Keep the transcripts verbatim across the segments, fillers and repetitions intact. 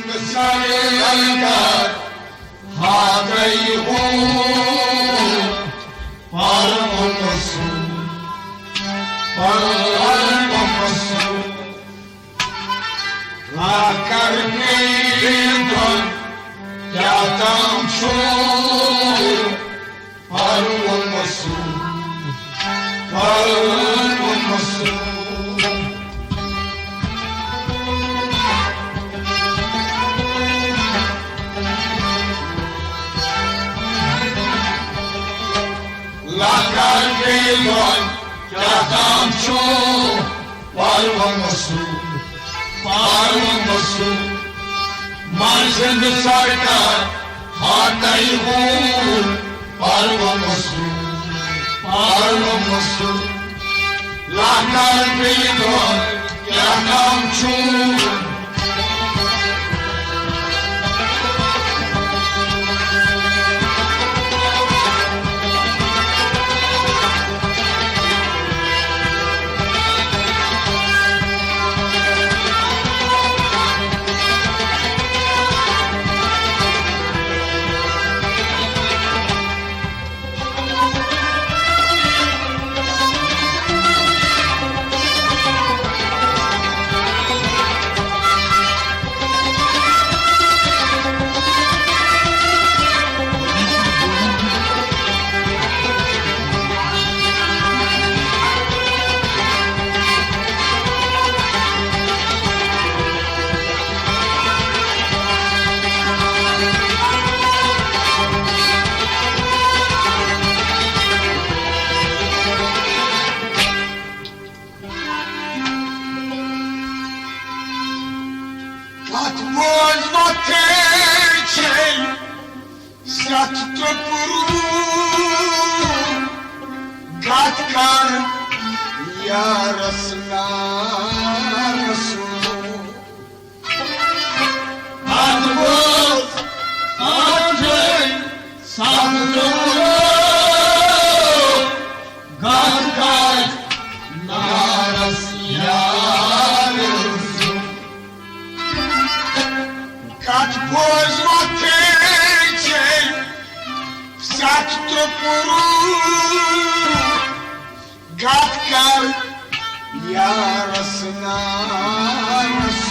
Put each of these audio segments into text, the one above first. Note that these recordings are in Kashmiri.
سرکار ہاکے ہوں پرمسو، پرمسو۔ لاکر میدان کیا تام چھو پرمسو، پرمسو۔ لاکر میدان کیا تام چھو پرمسو، پرمسو۔ مرزند سرکار ہاکے ہوں پرمسو، پرمسو۔ لاکر میدان کیا تام چھو۔ کتھ بوز وتھے چھے ستھ ترٛوپُر، کتھ کر یارس نارس۔ کتھ بوز وتھے ستھ ترٛوپُر، کتھ کر نارس یارس۔ کتھ بوز وتھے چھے ستھ ترٛوپُر، کتھ کر یارس نارس۔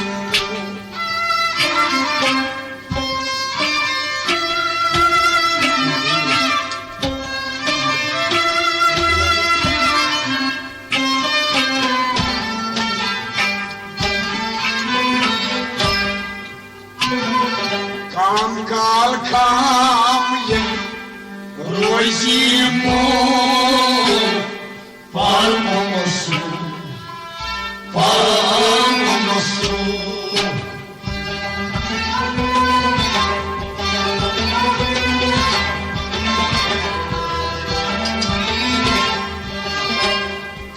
کام کال کام ییٚلہِ روزِ مو، پرمسو، پرمسو۔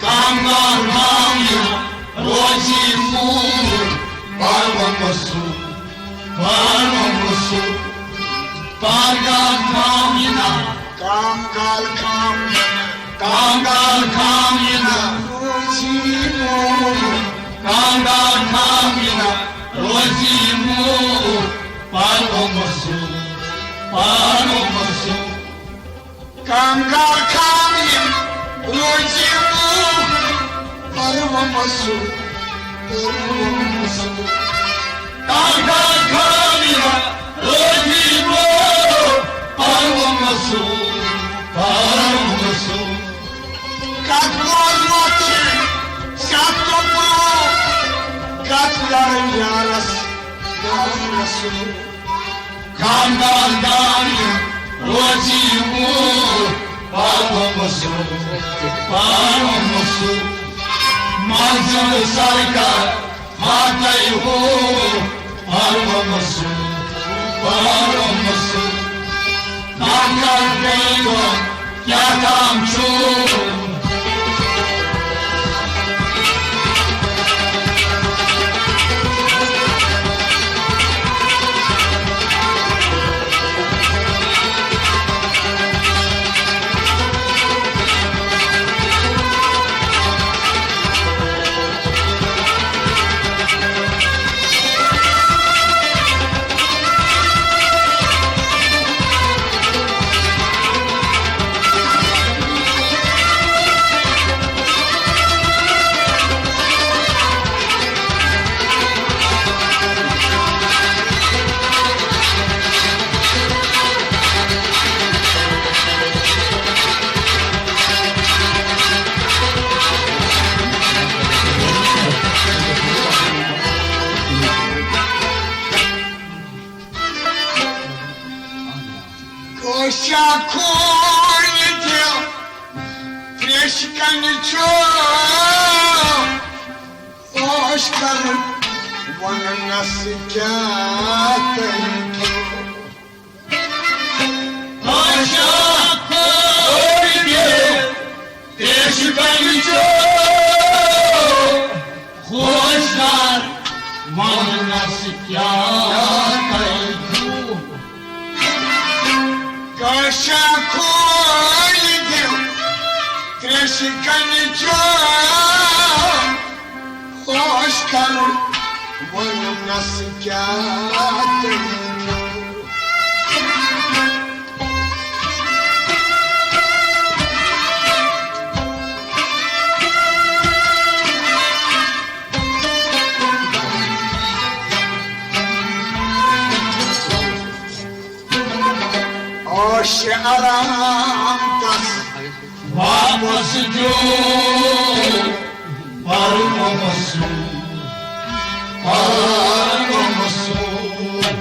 کام کال کام ییٚلہِ روزِ مو، پرمسو، پرمسو۔ کام کال کام ییٚلہِ نا، کام کال کام، کام کال کام ییٚلہِ نا، روزِ مو، کام کال کام ییٚلہِ نا، روزِ مو، پرمسو، پرمسو۔ کام کال کام ییٚلہِ روزِ مو، پرمسو، پرمسو۔ کام کال کام ییٚلہِ روزِ مو، پرمسو، پرمسو۔ کتھ بوز وتھے ستھ ترٛوپُر، کتھ کر یارس نارس۔ کام کال کام ییٚلہِ روزِ مو، پرمسو، پرمسو۔ مرزند سرکار ہاکے ہوں پرمسو، پرمسو۔ کتھ کر میدان کیا تام چھو۔ شاہ خوٗنہِ دِل ترٛیشہِ کنہِ چھُ، خۄش کرُن وننس کیٛاہ تۄہہِ چھُ۔ شاہ خوٗنہِ دِل ترٛیشہِ کنہِ چھُ، خۄش کر وننس کیٛاہ تۄہہِ چھُ۔ کٲشا کھوٗلۍ دِل ترٛیشہِ کنہِ چھُ، خۄش کرُن وننس کیٛاہ تۄہہِ چھُ۔ عٲش آرام تس واپس دیو، پرُن اوسُم، پرُن اوسُم۔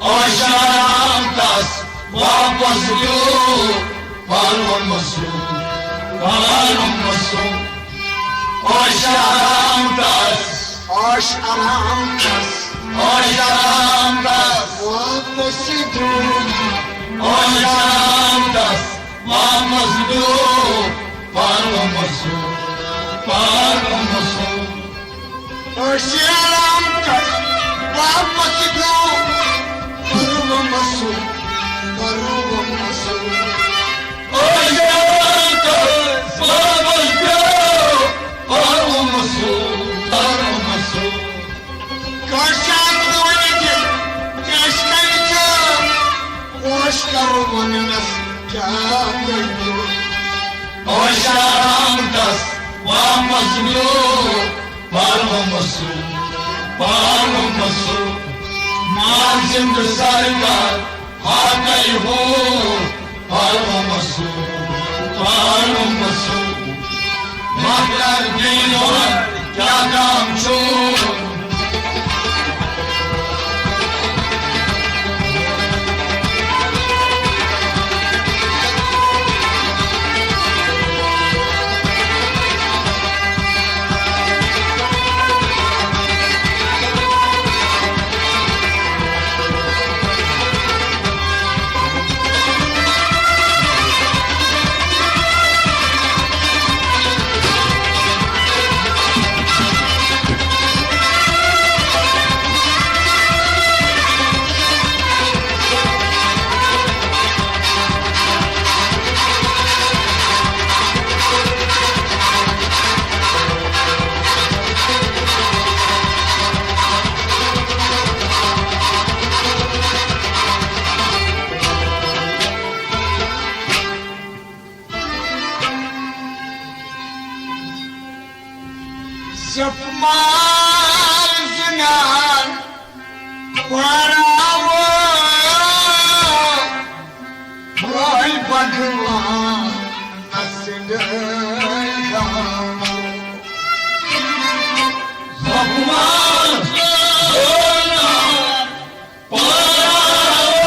عٲش آرام تس واپس دیو، پرُن اوسُم، پرُن اوسُم۔ عٲش آرام تس، عٲش آرام تس، عٲش آرام تس واپس دیو۔ عٲش آرام تس واپس دیو، پرُن اوسُم، پرُن اوسُم۔ عٲش آرام تس واپس دیو، پرُن اوسُم، پرُن اوسُم۔ عٲش آرام تس واپس دیو، پرُن اوسُم، پرُن اوسُم۔ کٲشا کھوٗلۍ دِل ترٛیشہِ کنہِ چھُ، خۄش کرُن وننس کیٛاہ تۄہہِ چھُ۔ عٲش آرام تس واپس دیو، پرُن اوسُم، پرُن اوسُم۔ مال زندٕ سرکار ہاکے ہو، پرُن اوسُم، پرُن اوسُم۔ مۄکلن دِنہٕ دۄہن کیٛاہ کم چھُ؟ زپ مال زنان پراوو، بھائی بھگوان اسندے گامو۔ زپ مال زنان پراوو،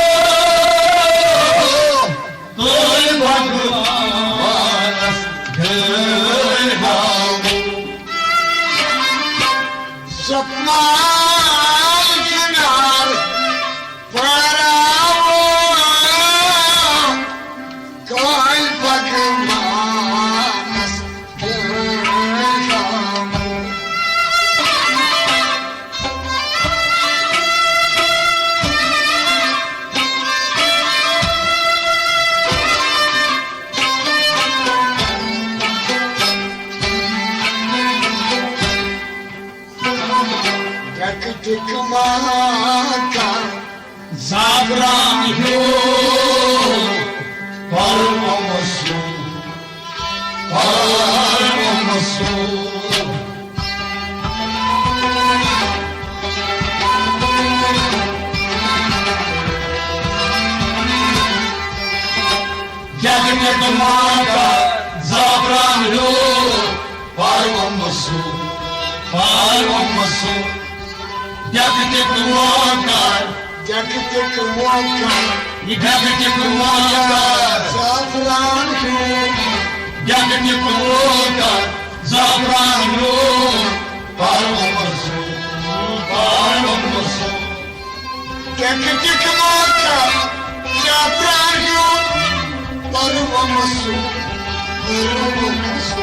تُہۍ بھگوانس گٔے ہاوُن۔ سپنال کنار پراوو، تُہۍ بھگوانس گٔے ہاوُن۔ ڈکھ ڈکھ ماکا زعفران ہیو پرمسو، پرمسو۔ جگ میں تمہارا زعفران ہیو پرومسو، پرومسو، ڈیکہٕ ٹِکہٕ موقع، ڈیکہٕ ٹِکہٕ موقع، یہِ ڈیکہٕ ٹِکہٕ موقع، زعفران ہیوٗ، ڈیکہٕ ٹِکہٕ موقع، زعفران ہیوٗ، پرومسو، پرومسو۔ ٹِکہٕ ٹِکہٕ موقع، زعفران ہیوٗ، پرومسو، پرومسو۔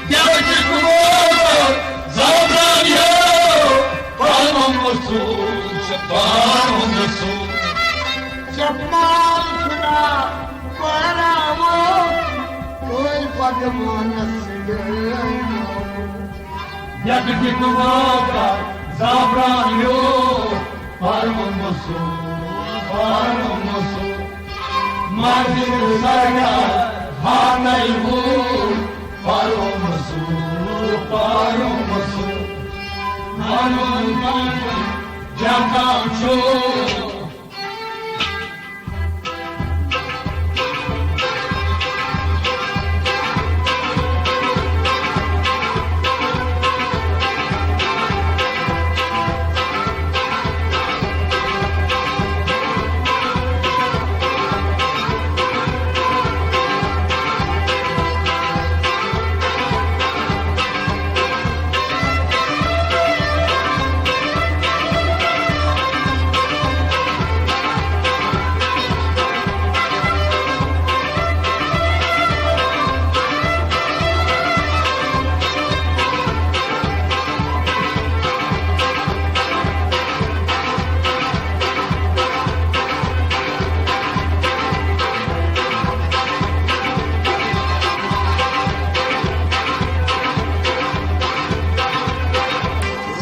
ٹِکہٕ ٹِکہٕ موقع، زعفران ہیوٗ، پرومسو، پرومسو۔ جمال خدا پراوو، کوئی پکوانس گٔے۔ ڈیکہٕ ٹِکہٕ موقع، زعفران ہیوٗ، پرومسو، پرومسو۔ مسجد سرکار ہاکے ہیوٗ، پرومسو، پرومسو۔ پنُن پنُن جمع چھُ۔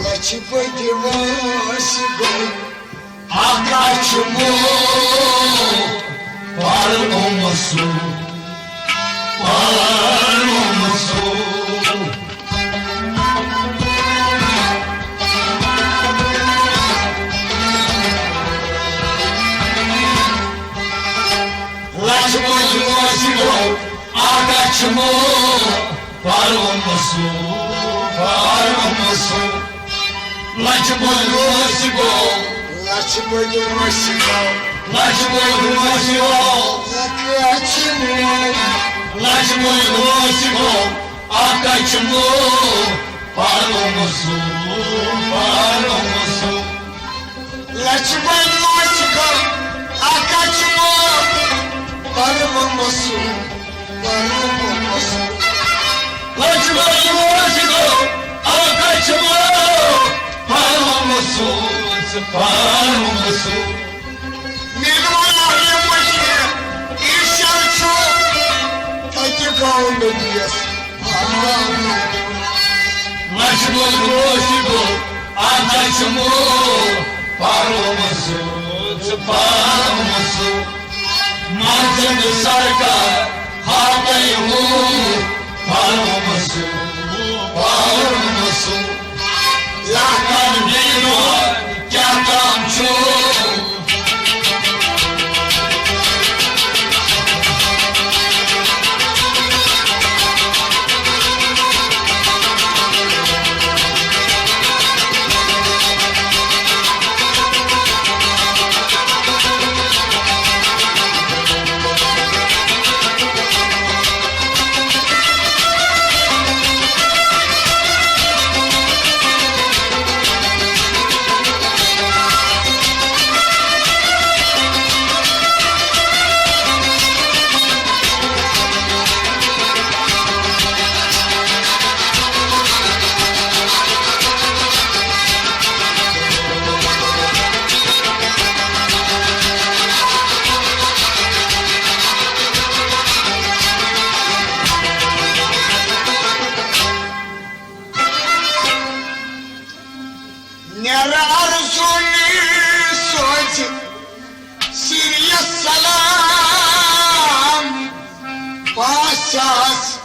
لچھ بٔدۍ وٲنٛسہِ گوٚو اکھ اچھمو، پرومسو، پرومسو۔ لچھ بٔدۍ وٲنٛسہِ گوٚو اکھ اچھمو، پرومسو، پرومسو۔ لچھ بٔدۍ وٲنٛسہِ گوٚو، لچھ بٔدۍ وٲنٛسہِ گوٚو، لچھ بٔدۍ وٲنٛسہِ گوٚو اکھ اچھمو۔ لچھ بٔدۍ وٲنٛسہِ گوٚو اکھ اچھمو، پرومسو، پرومسو۔ لچھ بٔدۍ وٲنٛسہِ گوٚو اکھ اچھمو، پرومسو، پرومسو۔ لچھ بٔدۍ وٲنٛسہِ گوٚو اکھ اچھمو، پرومسو، پرومسو۔ مےٚ ووٚن یہِ وٕچھِتھ، ایٖشر چھُ، تَتہِ گوٚو نہٕ دیس۔ لچھ بٔدۍ وٲنٛسہِ گوٚو اکھ اچھمو، پرومسو، پرومسو۔ مسجد سرکار ہاکے ہیوٗ، پرومسو، پرومسو۔ لکن بیرون کیا کام چھُ؟ نیرٕ ارزوٗنی سوزِ سیٖریَس سلام، پانٛژھ ساس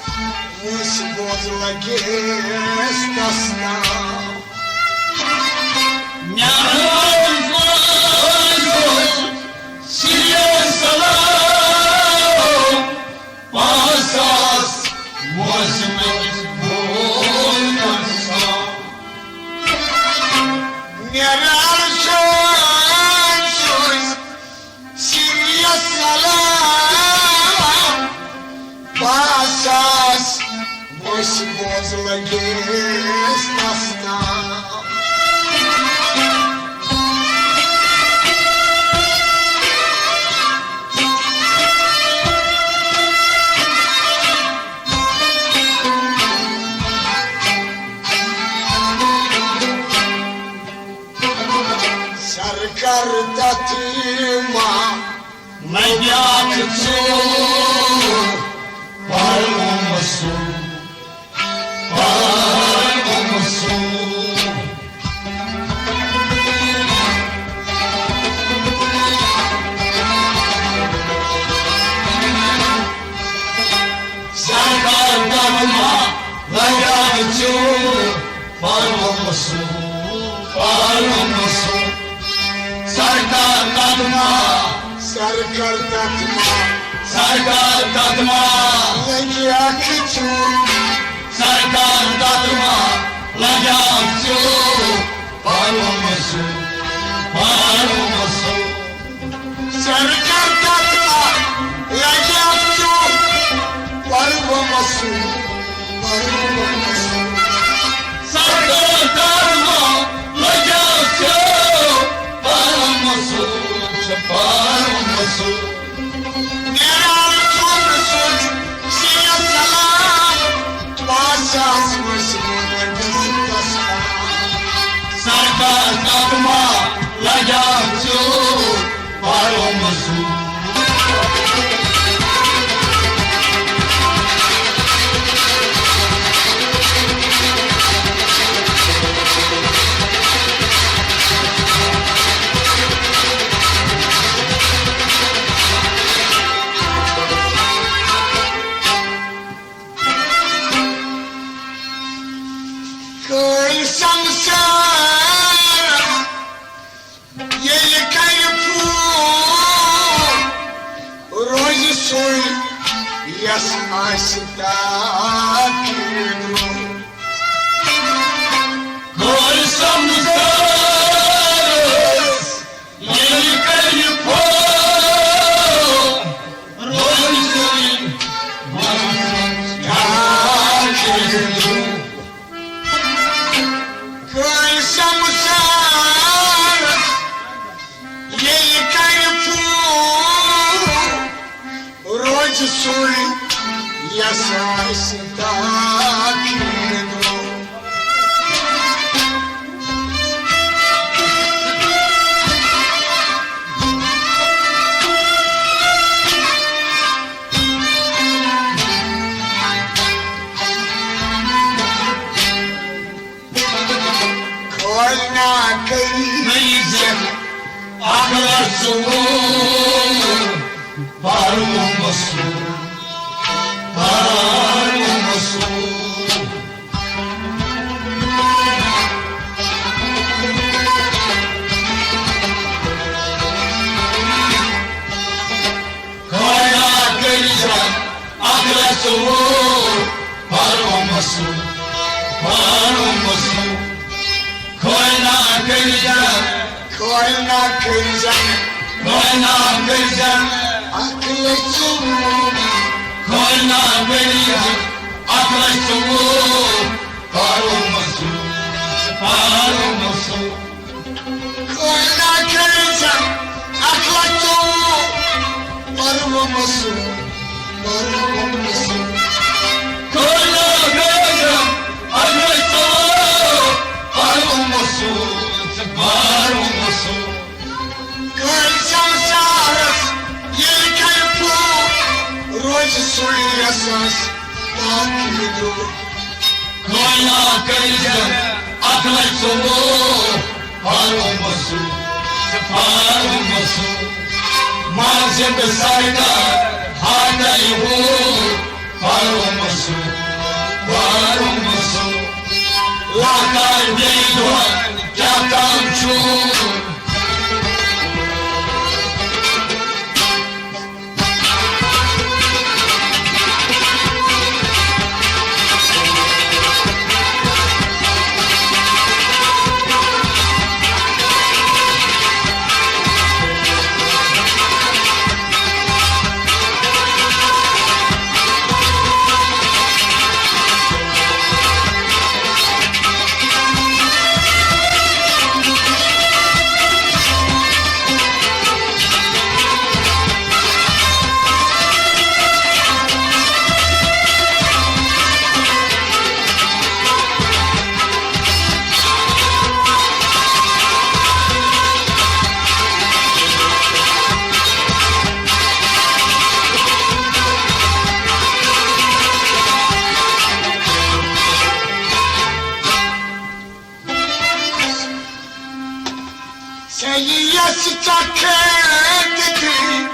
وُہ بوز لگیس دستام۔ نیرٕ ارزوٗنی سوزِ سیٖریَس سلام، پانٛژھ ساس موسمٕچ بو۔ لگیس تس تام۔ سرکار تتھ ما لگیاکھ ژوٗر، پرُن سُہ، پرُن سُہ۔ سرکار تتھ ما لگیاکھ ژوٗر، پرُن سُہ، پرُن سُہ۔ سرکار تتھ ما، سرکار تتھ ما، سرکار تتھ ما لگیاکھ ژوٗر۔ سرکار تتھ ما لگیاکھ ژوٗر، پرُن سُہ، پرُن سُہ۔ سرکار تتھ ما لگیاکھ ژوٗر، پرُن سُہ، پرُن سُہ۔ سرکار تتھ ما لگیاکھ ژوٗر، پرُن سُہ، پرُن سُہ۔ نیران ژوٗرٕ سُچ سیٖنَس سلام، پاساس ؤسۍ مُنٲدِس دستار۔ سرکار تتھ ما لگیاکھ ژوٗر، پرُن سُہ۔ کٲنٛسہِ سمسار ییٚلہِ کرِ پھوٗل، روزِ سُے یَس آسہِ تاکہِ درٛوٚگ۔ کٲنٛسہِ سمسارس ییٚلہِ کرِ پھوٗل، روزِ سُے یَس آسہِ تاکہِ درٛوٚگ۔ کٲنٛسہِ سمسارس ییٚلہِ کرِ پھوٗل، روزِ سُے یَس آسہِ تاکہِ درٛوٚگ۔ کھولنا کٔرۍ زٮ۪ن اکھ لچھ ژوٚوُہ، پرُن سُہ، پرُن سُہ۔ کھولنا کٔرۍ زٮ۪ن اکھ لچھ ژوٚوُہ، پرُن سُہ، پرُن سُہ۔ کھولنا کٔرۍ زٮ۪ن، کھولنا کٔرۍ زٮ۪ن، کھولنا کٔرۍ زٮ۪ن اکھ لچھ ژوٚوُہ۔ کھولنا کٔرۍ زٮ۪ن اکھ لچھ ژوٚوُہ، پرُن سُہ، پرُن سُہ۔ کھولنا کٔرۍ زٮ۪ن اکھ لچھ ژوٚوُہ، پرُن سُہ، پرُن سُہ۔ کھولنا کٔرۍ زٮ۪ن اکھ لچھ ژوٚوُہ، پرُن سُہ، پرُن سُہ۔ کٲنٛسہِ سمسارس ییٚلہِ کرِ پھوٗل، روزِ سُے یَس آسہِ تاکہِ درٛوٚگ۔ کھولنا کٔرۍ زٮ۪ن اکھ لچھ ژوٚوُہ، پرُن سُہ، پرُن سُہ۔ منٛزِم سرکار ہاٹَے ہوٗر، پرُن سُہ، پرُن سُہ۔ لَکار بیٚیہِ دۄہ کیٛاہ تام چھُ۔ سخت دی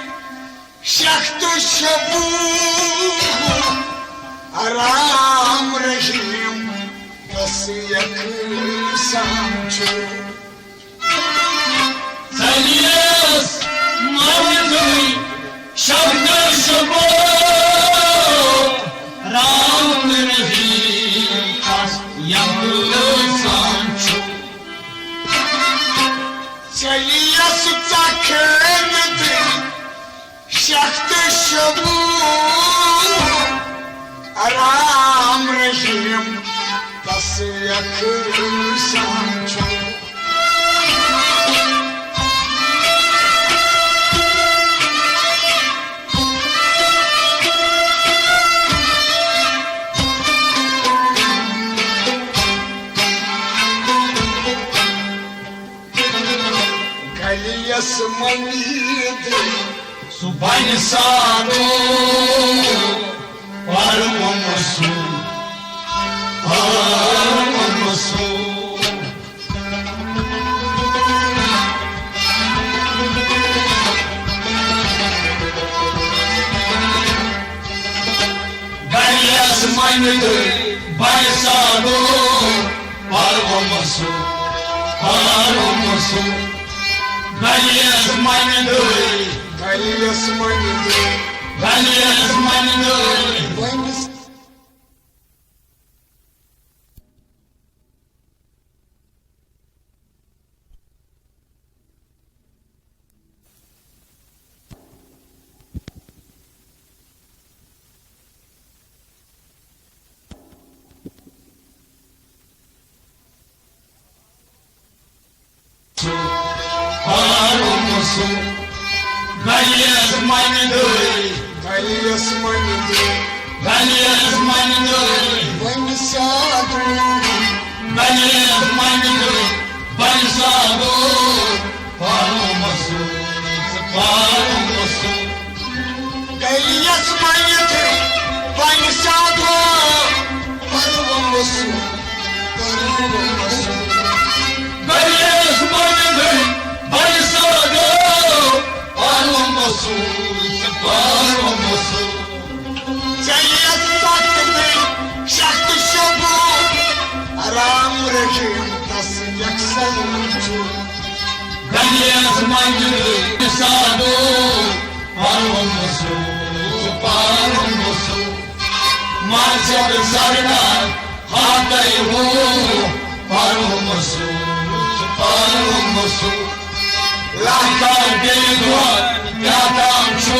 شخت شبوہ، آرام رحیم تس یکسان چھُ۔ ژلیس مردٕے شبد شبو، رام رحیم تس یکسان چھُ۔ ژلیس ژکھ دی شخت شبوہ، آرام رحیم تس یکسان چھُ۔ گلیس مٔنٛگِتھ سُہ بنہِ سادو، پرمسو، پرمسو۔ گلیس مٔنٛگِتھ بنہِ سادو، پرمسو، پرمسو۔ گلیس مٔنٛگِتھ، گلیس مٔنٛگِتھ، گلیس مٔنٛگِتھ۔ پرمسو۔ گلیس مٔنٛگِتھ، گلیس مٔنٛگِتھ، گلیس مٔنٛگِتھ۔ بنہِ سادو، گلیس مٔنٛگِتھ، بنہِ سادو۔ پرمسو، پرمسو۔ گلیس مٔنٛگِتھ بنہِ سادو، پرمسو، پرمسو۔ گلیس مٔنٛگِتھ بنہِ سادو، پرمسو، پرمسو۔ ژےٚ یَتھ سخت دی شخت شبوہ، آرام رحیم تس یکسان چھُ۔ گلیس مٔنٛگِتھ سادو، پرمسو، پرمسو۔ مارچک سرنا ہاتھ ہو، پرمسو، پرمسو۔ لہکار دل دعا کیا کام چھو۔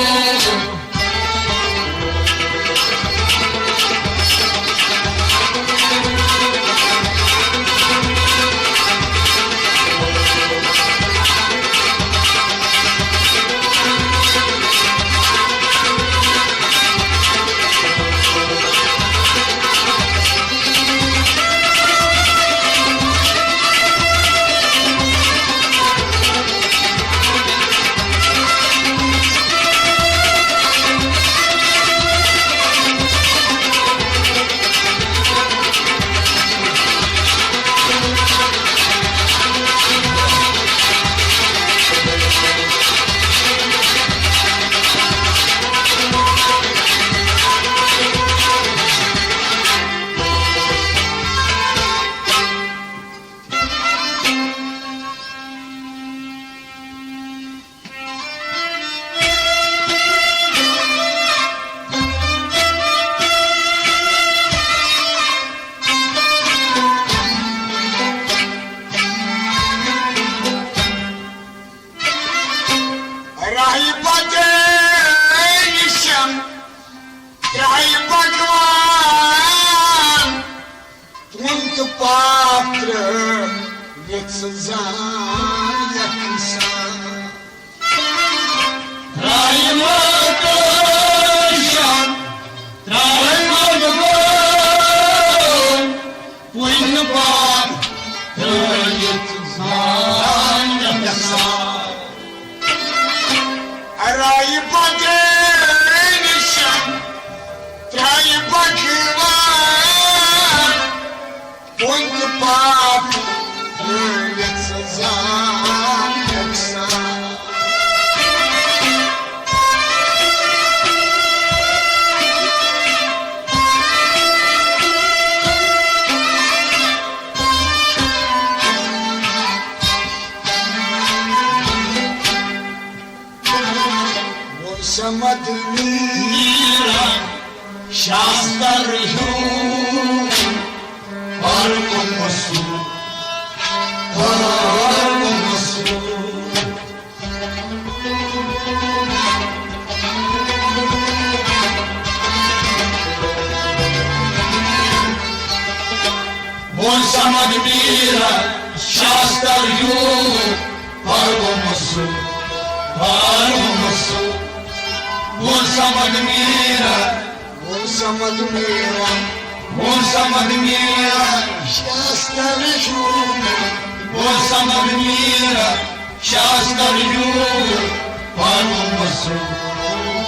راہی بدل نشان، راہی بھگوان۔ پُن تہٕ پاپ ترٛٲوِتھ ژٕ زان یکسان۔ ترٛایہِ مَکٲشَن، ترٛایہِ مَکٲشَن، پُن تہٕ پاپ ترٛٲوِتھ ژٕ زان یکسان۔ راہی بدل نشان، ترٛایہِ بھگوان۔ پُن تہٕ پاپ ترٛٲوِتھ ژٕ زان یکسان۔ شاستر ہیوٗ پرُن اوسُم، پرُن اوسُم۔ بہٕ سمد میرا شاستر ہیوٗ پرُن اوسُم، پرُن اوسُم۔ بہٕ سمد میرا بہٕ سمد میرا، بہٕ سمد میرا، شاستر ہیوٗ۔ بہٕ سمد میرا، شاستر ہیوٗ پرُن اوسُم،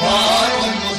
پرُن